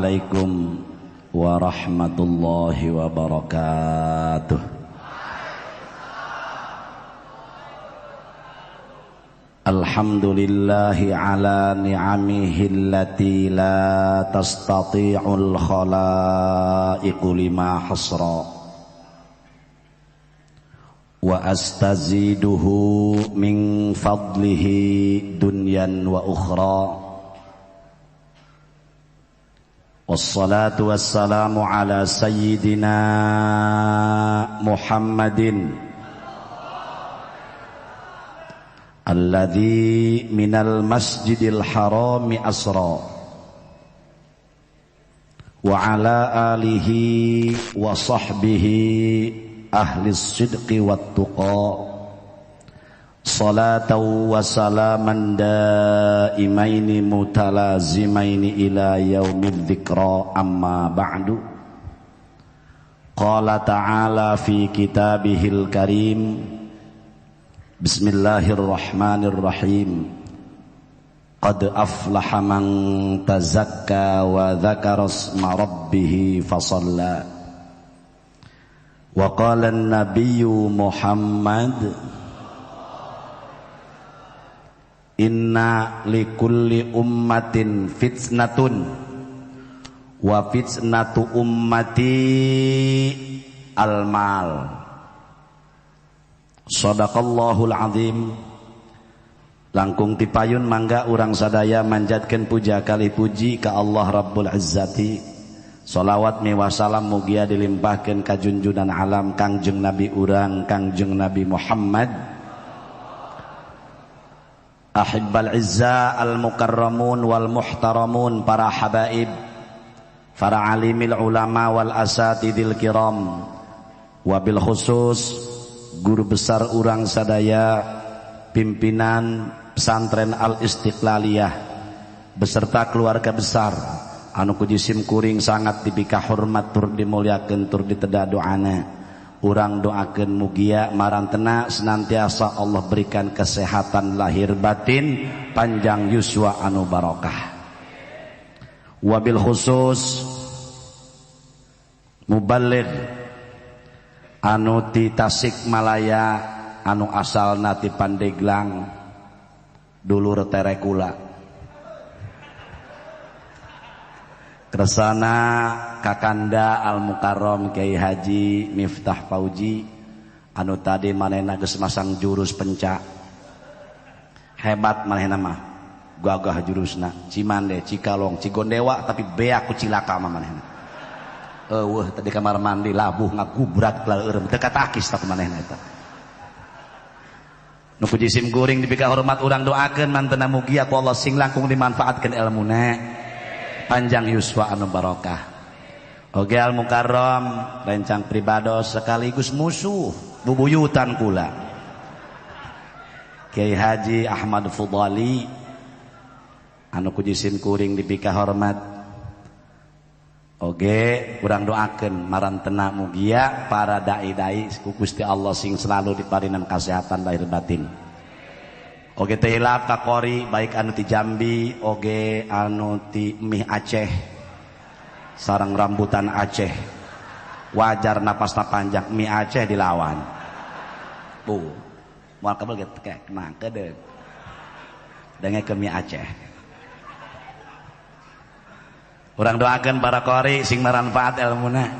Assalamualaikum warahmatullahi wabarakatuh. Alhamdulillahi ala ni'amihi allati la tastati'ul khalaiqu lima hasra wa astaziduhu min fadlihi dunyan wa ukhra. Wassalatu wassalamu ala sayyidina Muhammadin alladzi minal masjidil harami asra wa ala alihi wa sahbihi ahli sidqi wat tuqa. Salatan wa salaman daimaini mutalazimaini ila yaumidz dzikra, amma ba'du. Qala ta'ala fi kitabihil karim, bismillahirrahmanirrahim. Qad aflaha man tazakka wa dzakara asma rabbih fasalla. Wa qala an-nabiyyu Muhammad, inna likulli ummatin fitnatun wa fitnatu ummati almal. Shadaqallahul azim. Langkung tipayun mangga urang sadaya manjatkeun puja kali puji ka Allah Rabbul Izzati. Salawat miwah salam mugia dilimpahkeun ka junjunan alam Kangjeng Nabi urang Kangjeng Nabi Muhammad. Ahibbal izza al-mukarramun wal muhtaramun, para habaib, para alimil ulama wal asatidil kiram, wabil khusus guru besar urang sadaya, pimpinan pesantren Al-Istiqlaliyah beserta keluarga besar anu ku jisim kuring sangat dipika hormat tur dimuliakeun tur diteda doana. Urang doakeun mugia marantena senantiasa Allah berikan kesehatan lahir batin, panjang yuswa anu barokah. Wabil khusus mubaligh anu ti Tasikmalaya anu asalna ti Pandeglang, dulur terekula. Kersana Kakanda Al Mukarram Kiai Haji Miftah Fauji anu tadi manehna geus masang jurus pencak. Hebat manehna mah, gagah jurusna, Cimande, Cikalong, Cigondewa, tapi beak ku cilaka mah manehna. Eueuh tadi kamar mandi labuh ngagubrak laleureum teu katakis tapi manehna eta. Nu ku jisim kuring dipika hormat urang doakeun mantena mugia ku Allah sing langkung dimanfaatkeun elmuna. Panjang yuswa anu barokah. Oge Al Mukarram rencang pribados sekaligus musuh bubuyutan kula Kiai Haji Ahmad Fudali anu ku jisim kuring dipika hormat. Oge urang doakeun marantena mugia para dai-dai ku Gusti Allah sing selalu diparinan kesehatan lahir batin. Oge teh hilap ka kori baik anu ti Jambi oge anu ti Mih Aceh sareng rambutan Aceh. Wajar napasna panjang, mie Aceh dilawan. Bu, moal kabel ge kena kedeung. Denge ke mie Aceh. Urang doakeun para kori sing maranfaat elmuna.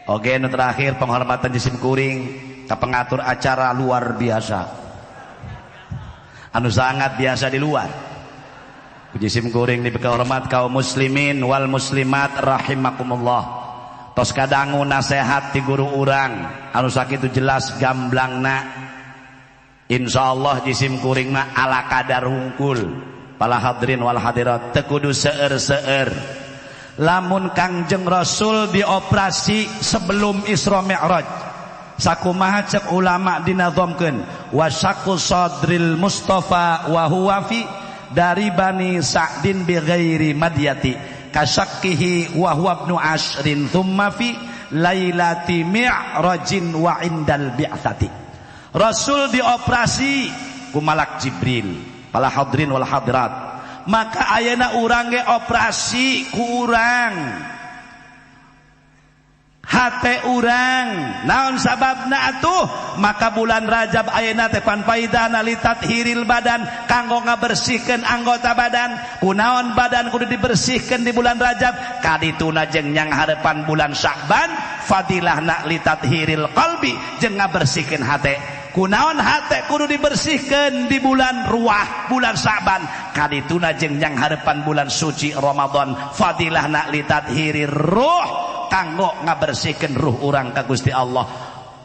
Oge nu terakhir penghormatan jisim kuring ka pengatur acara luar biasa. Anu sangat biasa di luar. Jisim kuring dipika hormat kaum muslimin wal muslimat rahimakumullah. Tos kadangu nasehat ti guru urang anu sakitu jelas gamblangna. Insyaallah jisim kuring mah ala kadar hungkul. Para hadirin wal hadirat teu kudu seueur-seueur. Lamun Kangjeng Rasul dioperasi sebelum Isra Mi'raj, sakumaha cek ulama dinazamkeun wasaqu sadril Mustafa wa huwa fi dari Bani Sa'din bi ghairi madyati kasakkihi wa huwa ibnu ashrin thumma fi lailati mi'rajin wa indal bi'tsati. Rasul dioperasi ku malak Jibril. Para hadirin wal hadirat, Maka ayeuna urang ge operasi ku urang. Hate urang naon sababna atuh? Maka bulan Rajab ayeuna teh pan paidahna litathiril badan kanggo ngabersihkeun anggota badan. Kunaon badan kudu dibersihkeun di bulan Rajab? Kadituna jeung nyang harepan bulan Sya'ban fadilahna litathiril qalbi jeung ngabersihkeun hate. Kunaon hate kudu dibersihkeun di bulan Ruwah, bulan Sya'ban? Kadituna jeung nyang harepan bulan suci Ramadan fadilahna litathirir ruh kanggo ngabersihkeun ruh urang ka Gusti Allah.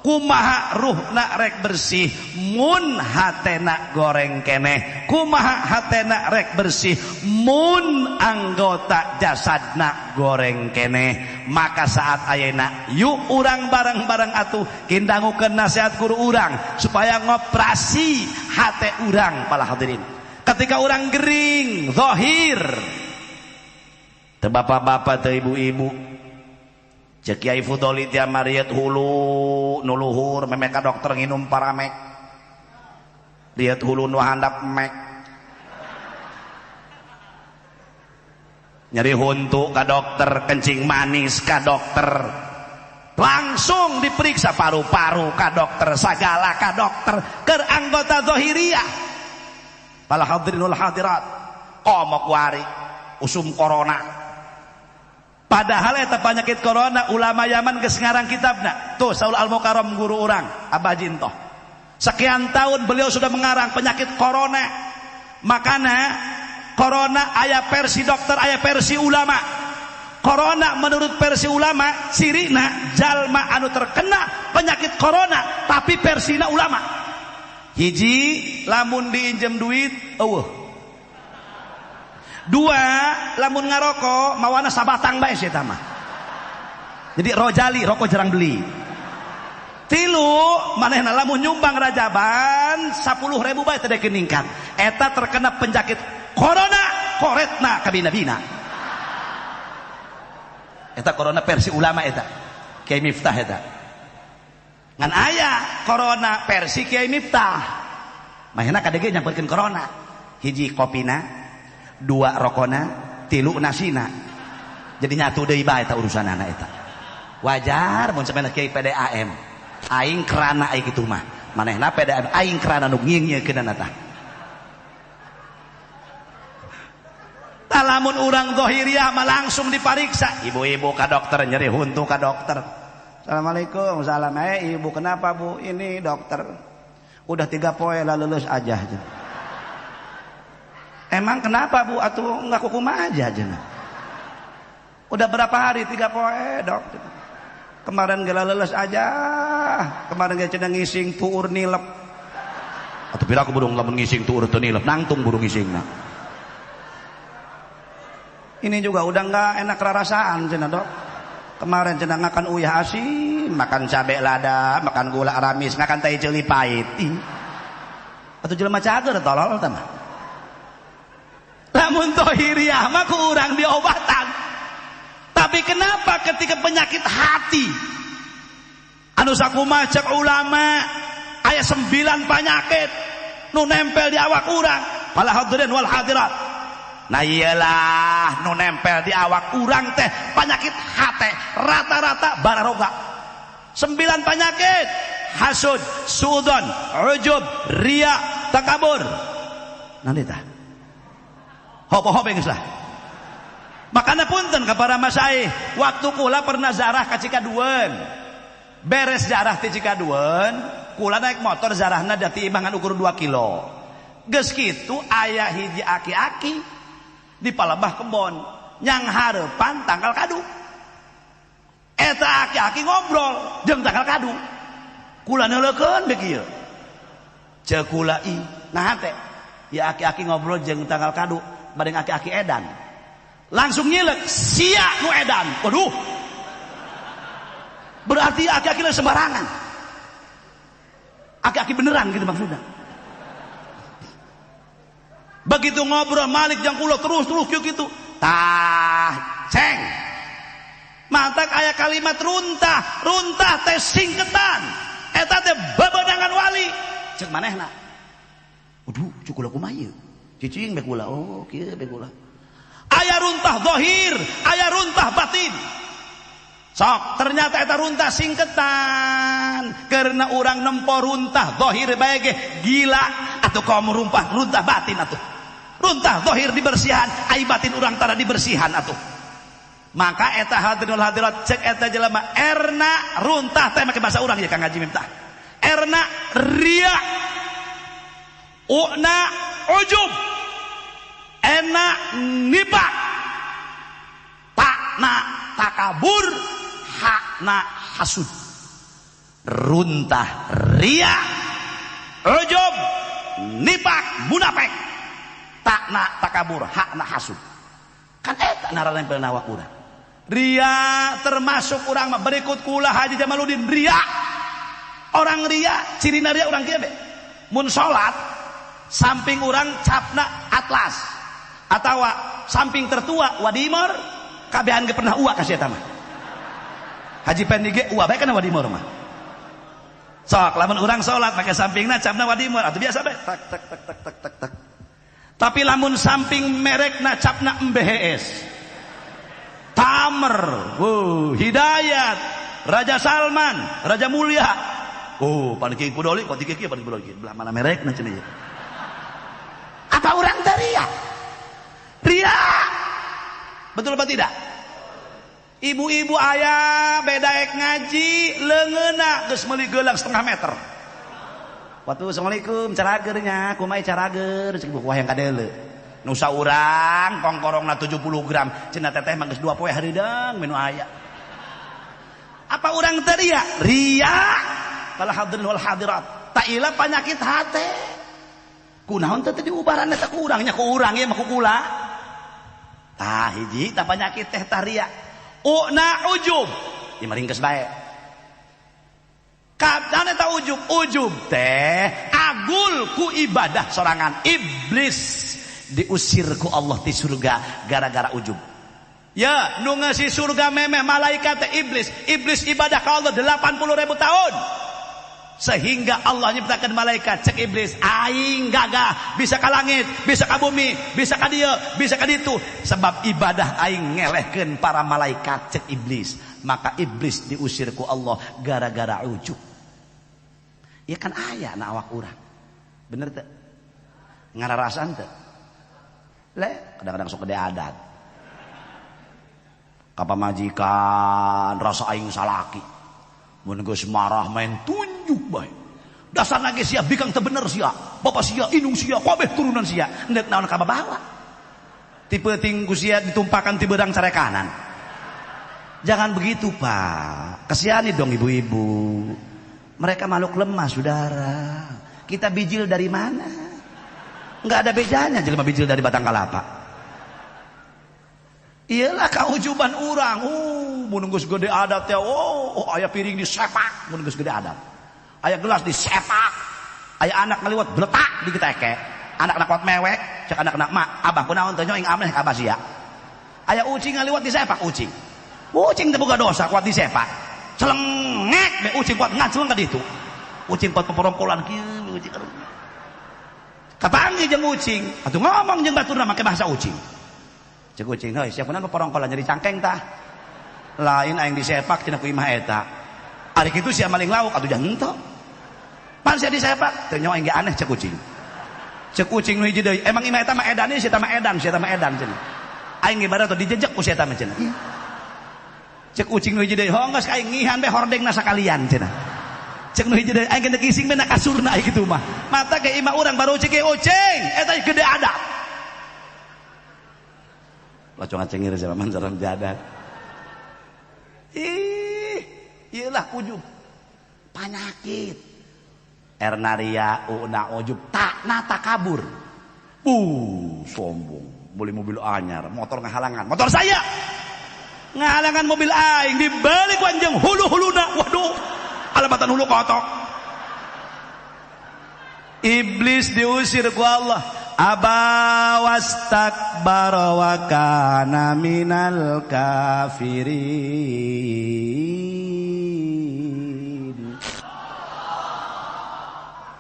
Kumaha ruhna rek bersih mun hatena goreng keneh? Kumaha hatena rek bersih mun anggota jasadna goreng keneh? Maka saat ayeuna yuk urang bareng-bareng atuh kindangukeun nasihat guru urang supaya ngoperasi hate urang para hadirin. Ketika urang gering zahir teu bapak-bapak teu ibu-ibu, cek Kiai Fudoli tiap mariet hulu nu luhur memeh ka dokter nginum paramek, lihat hulu nu handap mek, nyeri huntu ka dokter, kencing manis ka dokter, langsung diperiksa paru-paru ka dokter, sagala ka dokter, keur anggota zahiriyah. Para hadirin wal hadirat, komo kuari usum corona. Padahal eta penyakit corona ulama Yaman geus ngarang kitabna. Tuh Saul Al-Mukarram guru urang, Abah Jintoh. Sekian tahun beliau sudah mengarang penyakit corona. Makana corona aya versi dokter, aya versi ulama. Corona menurut versi ulama cirina jalma anu terkena penyakit corona tapi versina ulama. Hiji lamun diinjem duit eueuh. Dua, lamun ngaroko mawana sabatang bae si eta mah. Jadi rojali rokok jarang beli. Tilu, manehna lamun nyumbang rajaban 10.000 bae teu deuk ningkat. Eta terkena penyakit corona koretna kabina-bina. Eta corona versi ulama eta. Kiai Miftah eta. Ngan aya corona versi Kiai Miftah. Manehna kadege nyamperkeun corona. Hiji kopina, dua rokona, tilu nasina. Jadi nyatu deui bae eta urusanana eta. Wajar mun sampeyan kiai PDAM. Aing kerana aing kitu mah. Manehna PDAM aing kerana nu ngieun-ngieunkeunana tah. Tah lamun urang zahiriyah mah langsung dipariksa. Ibu-ibu ka dokter nyeri huntu ka dokter. Assalamualaikum, salam. Ibu kenapa Bu? Ini dokter. Udah 3 poe lah lulus aja. Emang kenapa Bu? Atuh enggak kukuma aja aja. Udah berapa hari? 3 poe dok. Kemarin gak leles aja. Kemarin gak cenah ngising tuur nilep. Atuh pira aku burung lamun ngising tuur teu nilep, nangtung burung ngisingna. Ini juga udah enggak enak rarasaan cenah dok. Kemarin cenah ngakan uyah asin, makan cabe lada, makan gula ramis, ngakan tai ceuli pahit. Atuh jelema cager tolol teh mah. Lamun tohiriah mah ku urang diobatan. Tapi kenapa ketika penyakit hati anu sakumaha cek ulama aya 9 penyakit nu nempel di awak urang, para hadirin wal hadirat. Nah iyalah nu nempel di awak urang teh penyakit hate rata-rata bararoga. 9 penyakit: hasud, suudzon, ujub, riya, takabur. Nanti tah hopo-hopo geus lah. Makana punten ka para masyayikh, waktu kula pernah zarah ka Cikaduen. Beres zarah ti Cikaduen, kula naik motor zarahna dati imbangan ukur 2 kilo. Geus kitu aya hiji aki-aki di palebah kebon nyang hareupan tangkal kadu. Eta aki-aki ngobrol jeung tangkal kadu. Kula neuleukeun be kieu. Ceuk kula ih, naha teh? Ya aki-aki ngobrol jeung tangkal kadu bareng aki-aki edan. Langsung nyilek, sia nu edan. Waduh. Berarti aki-aki lain sembarangan. Aki-aki beneran gitu maksudnya. Begitu ngobrol Malik jang kula terus kieu kitu. Tah, ceng. Mantak aya kalimat runtah, runtah teh singketan. Eta teh bebenangan wali. Cek manehna. Waduh, cuk kula kumaha ieu? Cicing be kula. Oh, kieu be kula. Aya runtah zahir, aya runtah batin. Sok, ternyata eta runtah singketan. Karena urang nempo runtah zahir bae ge gila atuh kamu runtah batin atuh. Runtah zahir dibersihan, ai batin urang tara dibersihan atuh. Maka eta hadirin wal hadirat cek eta jelema erna runtah teh make bahasa urang ya Kang Haji Miftah. Erna ria, una ujub, ena nifaq, takna takabur, hakna hasud. Runtah ria, ujub, nifaq, munafik, takna takabur, hakna hasud. Kan eta nararempel na awak urang. Ria termasuk urang mah berikut kula Haji Jamaluddin ria. Orang ria, cirina ria urang kieu be. Mun salat samping urang capna atlas atawa samping tertua wadimor kabehan ge pernah uak ka si eta mah. Haji Pendi ge uak bae kana wadimor mah. Sok lamun urang salat make sampingna capna wadimor atuh biasa bae tak tak tak tak tak tak tak. Tapi lamun samping merekna capna MBHS, Tamer, wow, Hidayat, Raja Salman, Raja Mulia. Oh, pan King Pudoli, kok tiga pan Pudoli, belah mana merekna cenah ieu. Apa urang teh ria? Ria. Betul apa tidak? Ibu-ibu aya beda ek ngaji leungeunna geus meuli geulang setengah meter. Waktu assalamualaikum caragernya, kumaha carager cek buku yang kadeuleu. Nusa urang kongkorongna 70 gram, cenah teteh mah geus 2 poe hareudang menu aya. Apa urang teh ria? Ria. Para hadirin wal hadirat, tak ila panyakit hate. Kunaon teh diubaran eta ku urangnya ku urang ieu mah ku kula. Tah hiji tah panyakit teh tah ria. Una ujub, ieu mah ringkes bae. Kadang eta ujub, ujub teh agul ku ibadah sorangan. Iblis diusir ku Allah ti surga gara-gara ujub. Ya, nu ngeusi surga memeh malaikat teh iblis. Iblis ibadah ka Allah 80.000 tahun. Sehingga Allah nyiptakan malaikat cek iblis, aing gagah bisa ka langit, bisa ka bumi, bisa ka dieu, bisa ka ditu. Sebab ibadah aing ngelehkeun para malaikat cek iblis. Maka iblis diusir ku Allah gara-gara ujub. Ya kan aya na awak urang. Bener teu? Ngararasan teu? Le, kadang-kadang sok gede adat. Ka pamajikan rasa aing salaki. Mun geus marah main tunjuk bae. Dasarna ge sia bikang teu bener sia. Bapa sia, indung sia, kabeh turunan sia. Endek naon ka babawa. Tipe ting ku sia ditumpakan ti beurang carekanan. Jangan begitu, Pak. Kesiani dong ibu-ibu. Mereka makhluk lemah, saudara. Kita bijil dari mana? Enggak ada bedanya jelema bijil dari batang kalapa. Iyalah kaujuban urang. Mun geus gede adat ya. Oh, aya piring disepak mun geus gede adat. Aya gelas disepak. Aya anak ngaliwat bletak di keteke. Anak-anak kuat mewek, cek anak-anak mak, abah kunaon teh nyoing ameh ka abah sia. Aya ucing ngaliwat disepak ucing. Ucing teh boga dosa kuat disepak. Celengek be ucing kuat ngaceleng ka ditu. Ucing kuat peporongkolan kieu ucing. Kapanggih jeung ucing, atuh ngomong jeung baturna make bahasa ucing. Cek ucing, heuy sia kunaon peporongkolan nyeri cangkeng tah. Lain aing disepak cenah ku imah eta. Ari kitu sia maling lauk atuh jangan henteu. Pan sia disepak, teu nyawa aing ge aneh cek ucing. Cek ucing nu hiji deui, emang imah eta mah edan sia mah edan, sia mah edan cenah. Aing ge barat dijejek ku sia eta mah cenah. Cek ucing nu hiji deui, hong geus aing ngihan be hordengna sakalian cenah. Cek nu hiji deui, aing ge ising be na kasurna kitu mah. Mata ge imah urang baru ucing ge ucing, eta gede adat. Lacongan cengir zaman sareng jadat. Ih, iyalah ujub. Panyakit. Ernaria una ujub takna takabur. Sombong. Beli mobil anyar, motor ngahalangan. Motor saya ngahalangan mobil aing dibalik wanjeng hulu-huluna. Waduh, alamatan hulu kotok. Iblis diusir ku Allah. Aba wastakbara wa kana minal kafirin.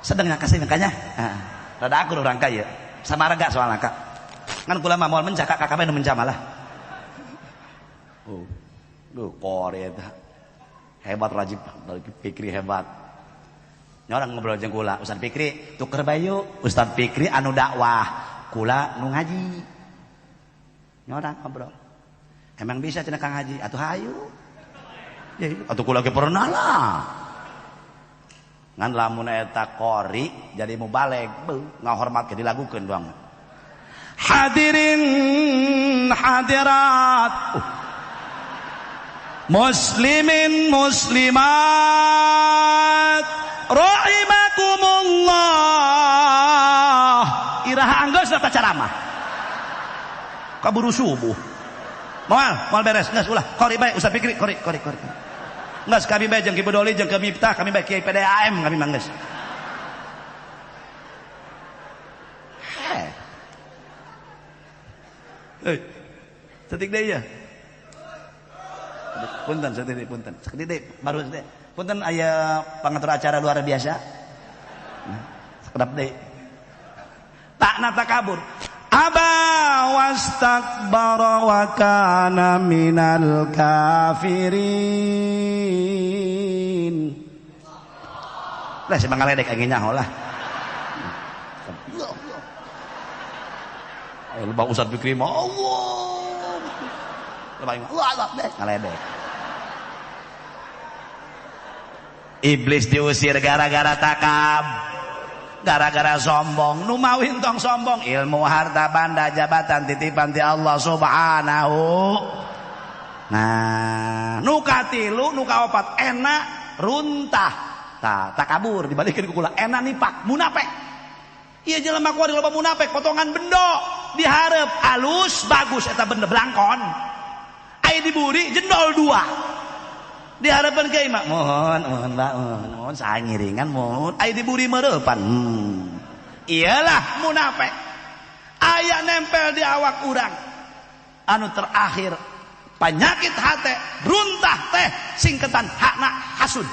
Sedang kasih makanya. Rada akur orang kaya. Sama rega soalna Kak. Ngan kula mah moal menca, Kak, kakak nu menca malah. Oh. Duh, kore eta. Hebat Rajib Fikri hebat. Nya orang ngobrol jeung kula, Ustaz Fikri, tuker bayu. Ustaz Fikri anu dakwah, kula nu ngaji. Nya orang ngobrol. Emang bisa cenah Kang Haji? Atuh hayu. Ya, atuh kula ge pernah lah. Ngan lamun eta qori jadi mubalig, beuh, ngahormat ke dilagukeun doang. Hadirin hadirat, muslimin muslimat, rahimakumullah. Iraha anggeus eta ceramah. Kaburu subuh. Moal, moal beres, geus ulah. Qori bae Ustaz Fikri, qori, qori, qori. Geus kami bae jeung Ki Bedoli jeung Ki Miftah, kami bae Kiai PDAM kami mah geus. Hei. Setik deui ya. Punten setik deui, punten. Setik deui, baru setik. Punten aya pangatur acara luar biasa. Nah, sekedap deui. Takna takabur. Aba wastakbara wa kana minal kafirin. Lah si mangaledek aing nyaho lah. Ayo lebah Ustaz Fikri mah Allah. Lebah mah Allah Allah deh ngaledek. Iblis diusir gara-gara takab, gara-gara sombong. Nu mawin tong sombong, ilmu, harta, banda, jabatan titipan ti Allah Subhanahu. Nah, nu katilu, nu kaopat enak runtah. Tah, takabur dibalikeun ku kula, enak nipak, munafik. Ieu jelema kuari loba munafik, potongan bendo dihareup alus bagus eta bendo blangkon. Aya diburi jendol dua. Dihareupeun ke imah, mohon, mohon Mbak, mohon, mohon sangiringan mohon. Aya diburi mereupan. Iyalah munafik. Aya nempel di awak urang. Anu terakhir penyakit hate runtah teh singketan hakna hasud.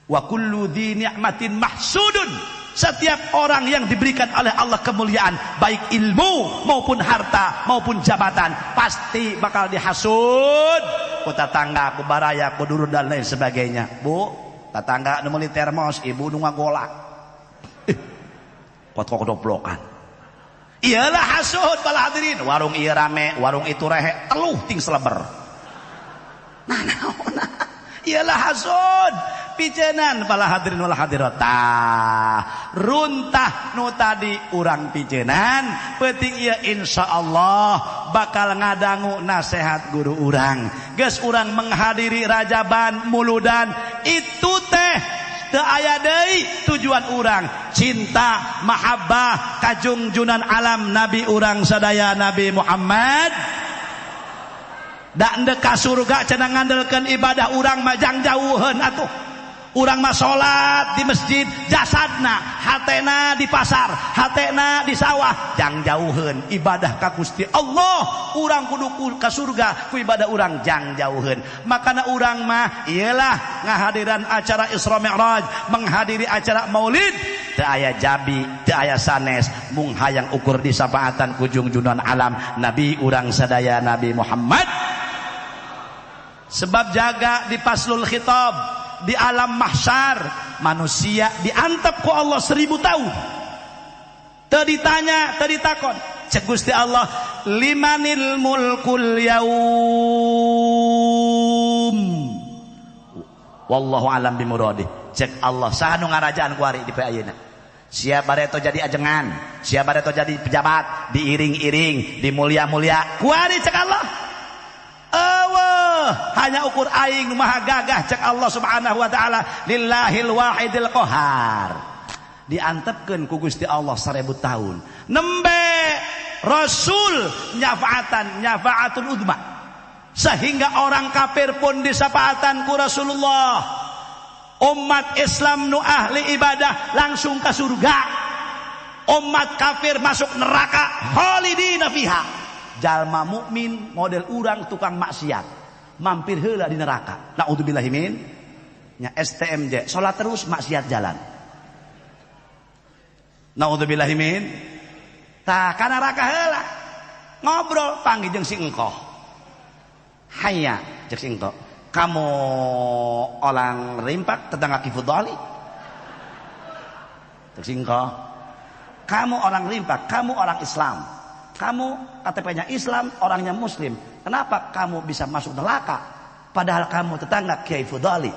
Wa kullu dzi ni'matin mahsudun. Setiap orang yang diberikan oleh Allah kemuliaan, baik ilmu maupun harta maupun jabatan, pasti bakal dihasud ku tetangga, ku baraya, ku dulur dan lain sebagainya. Bu, tetangga nu meuli termos, ibu nu ngagolak. Pot kok doblokan. Iyalah hasud bala hadirin. Warung ieu rame, warung itu rehe, teluh ting seleber. Nah, nah, iyalah hasud. Picenan bala hadirin wal hadirat. Tah, runtah nu tadi urang picenan, penting ieu insyaallah bakal ngadangu nasihat guru urang. Geus urang menghadiri rajaban muludan itu teh teu aya deui tujuan urang cinta mahabbah kajungjunan alam nabi urang sadaya Nabi Muhammad. Da endek ka surga cenah ngandelkeun ibadah urang mah jang jauheun atuh. Urang mah salat di masjid jasadna, hatena di pasar, hatena di sawah, jang jauheun ibadah ka Gusti Allah. Urang kudu ka surga ku ibadah urang jang jauheun. Makana urang mah iyalah ngahadiran acara Isra Mi'raj, menghadiri acara Maulid, teu aya jabi, teu aya sanes, mung hayang ukur di sapaatan kujungjunan alam nabi urang sadaya Nabi Muhammad. Sebab jaga di faslul khitab di alam mahsyar manusia diantep ku Allah 1000 tahun. Teu ditanya, teu ditakon. Cek Gusti Allah, limanil mulkul yaum. Wallahu alam bimuradih. Cek Allah saha nu ngarajaan kuari di poe ayeuna. Siapa bareto jadi ajengan, siapa bareto jadi pejabat, diiring-iring, dimulia-mulia. Kuari cek Allah. Eueuh, hanya ukur aing nu maha gagah cek Allah Subhanahu wa taala, lillahil wahidil qahar. Diantepkeun ku Gusti Allah 1000 tahun. Nembe Rasul nyafaatan, nyafaatul udma. Sehingga orang kafir pun disafaatan ku Rasulullah. Umat Islam nu ahli ibadah langsung ke surga. Umat kafir masuk neraka khalidina fiha. Jalma mukmin model urang tukang maksiat mampir heula di neraka. Naudzubillahi min nya STMJ salat terus maksiat jalan. Naudzubillahi min. Tah ka neraka heula. Ngobrol panggih jeung si engkoh. Hayya cek si engkoh. Kamu orang Rimpak tetangga Ki Fudhali? Cek si engkoh. Kamu orang Rimpak, kamu orang Islam. Kamu KTP-nya Islam, orangnya Muslim. Kenapa kamu bisa masuk neraka? Padahal kamu tetangga Kiai Fudhali.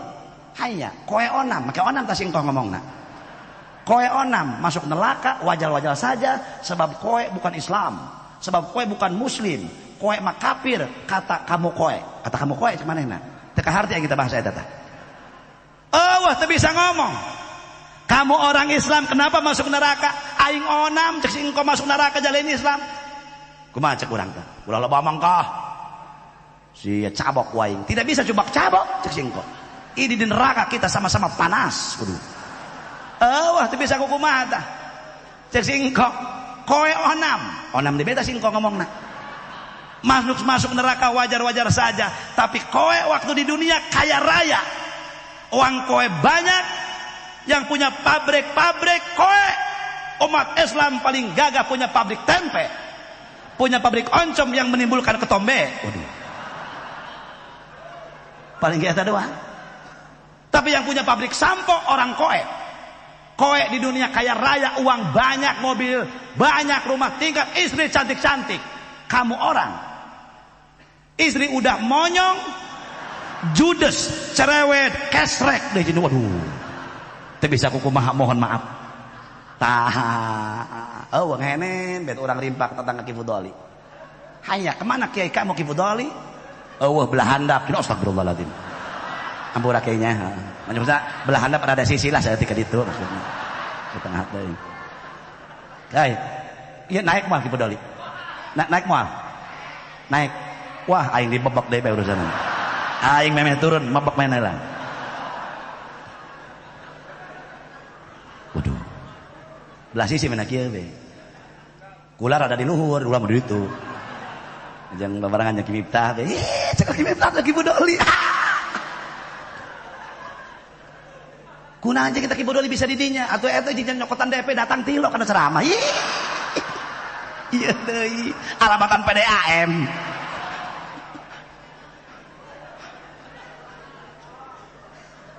Hanya koe onam, make onam tas engkoh ngomongna. Koe onam masuk neraka wajar-wajar saja sebab koe bukan Islam, sebab koe bukan Muslim, koe mah kafir kata kamu koe. Kata kamu koe cek manehna. Teu kaharti yang kita bahasa eta tah. Eueuh teu bisa ngomong. Kamu orang Islam kenapa masuk neraka? Aing onam cek si engko masuk neraka jalain Islam. Kumaha cek urang teh? Ulah loba omong kah. Si cabok waing. Tidak bisa cubak cabok cek si engko. Ini di neraka kita sama-sama panas kudu. Eueuh teu bisa kumaha tah. Cek si engko koe onam. Onam di beta si engko ngomongna. Masuk neraka wajar-wajar saja, tapi koe waktu di dunia kaya raya. Uang koe banyak, yang punya pabrik-pabrik koe. Umat Islam paling gagah punya pabrik tempe, punya pabrik oncom yang menimbulkan ketombe. Waduh. Paling gak ada doang. Tapi yang punya pabrik sampo orang koe. Koe di dunia kaya raya, uang banyak, mobil banyak, rumah tingkat, istri cantik-cantik. Kamu orang istri udah monyong, judes, cerewet, kesrek deh jadi waduh. Teu bisa kumaha mohon maaf. Tah, eueuh ngenen bet urang Rimpak tetangga Ki Fudhali. Hanya kemana kiai kamu Ki Fudhali? Eueuh belah handap, astagfirullahaladzim. Ampura kiainya. Maksudnya belah handap rada sisi lah saya tika ditu maksudnya. Setengah deui. Hei, ieu naik moal Ki Fudhali. Naik moal. Naik. Wah, aing dibebek deui bae urusan. Aing memeh turun, mebek maneh lah. Waduh. Belah sisi mana kieu we. Kula rada di luhur, ulah mah di ditu. Jeung babarengan jeung Ki Miftah we. Ih, cek Ki Miftah Ki Fudhali. Kunaon kita Ki Fudhali bisa di dinya? Atuh eta jeung nyokotan DP datang tilo kana ceramah. Ih. Ieu deui, alamatan PDAM.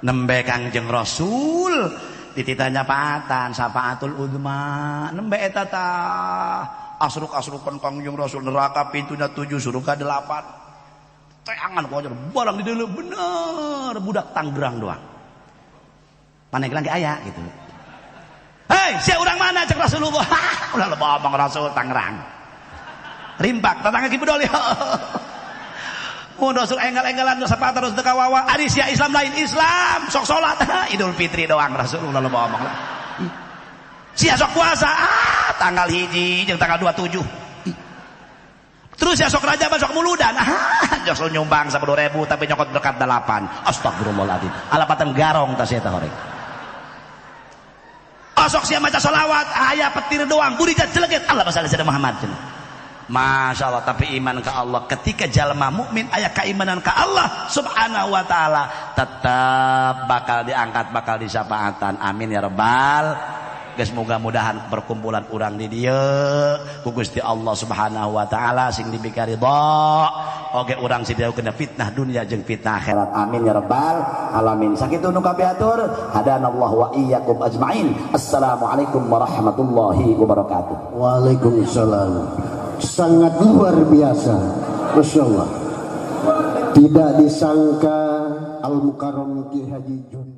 Nembe Kangjeng Rasul dititanya paatan syafaatul uzma nembe eta tah asruk-asrukan Kangjeng Rasul neraka pintunya 7 surga 8 teangan ku ajar barang di deuleu bener budak Tangerang doang Pandeglang ge aya gitu. Hei, sia urang mana cek Rasulullah? Ulah loba omong Rasul Tangerang. Rimpak tetangga Ki Fudhali. Mun Rasul enggal-enggalan dosa terus teu kawawa. Ari sia Islam lain Islam, sok salat Idul Fitri doang Rasulullah loba omong lah. Sia sok puasa, tanggal 1 jeung tanggal 27. Terus sia sok Rajab sok muludan. Rasul nyumbang 10.000 tapi nyokot berkat 8. Astagfirullahaladzim. Alapatan garong tas eta horeng. Osok sia maca solawat, aya petir doang, burija jeleget. Allah masalah sayyidina Muhammad. Masya Allah, tapi iman ke Allah. Ketika jalma mukmin aya keimanan ke Allah Subhanahu wa taala, tetap bakal diangkat, bakal disapaatan. Amin ya rabbal. Geus mudah-mudahan perkumpulan urang di dieu ku Gusti Allah Subhanahu wa taala sing dibika ridha. Oge urang sing kena fitnah dunia jeung fitnah akhirat. Amin ya rabbal alamin. Sakitu nu kapiatur, hadanallahu wa iyyakum ajmain. Assalamualaikum warahmatullahi wabarakatuh. Waalaikumsalam. Sangat luar biasa. Masya Allah. Tidak disangka Al-Mukarram Ki Haji Jun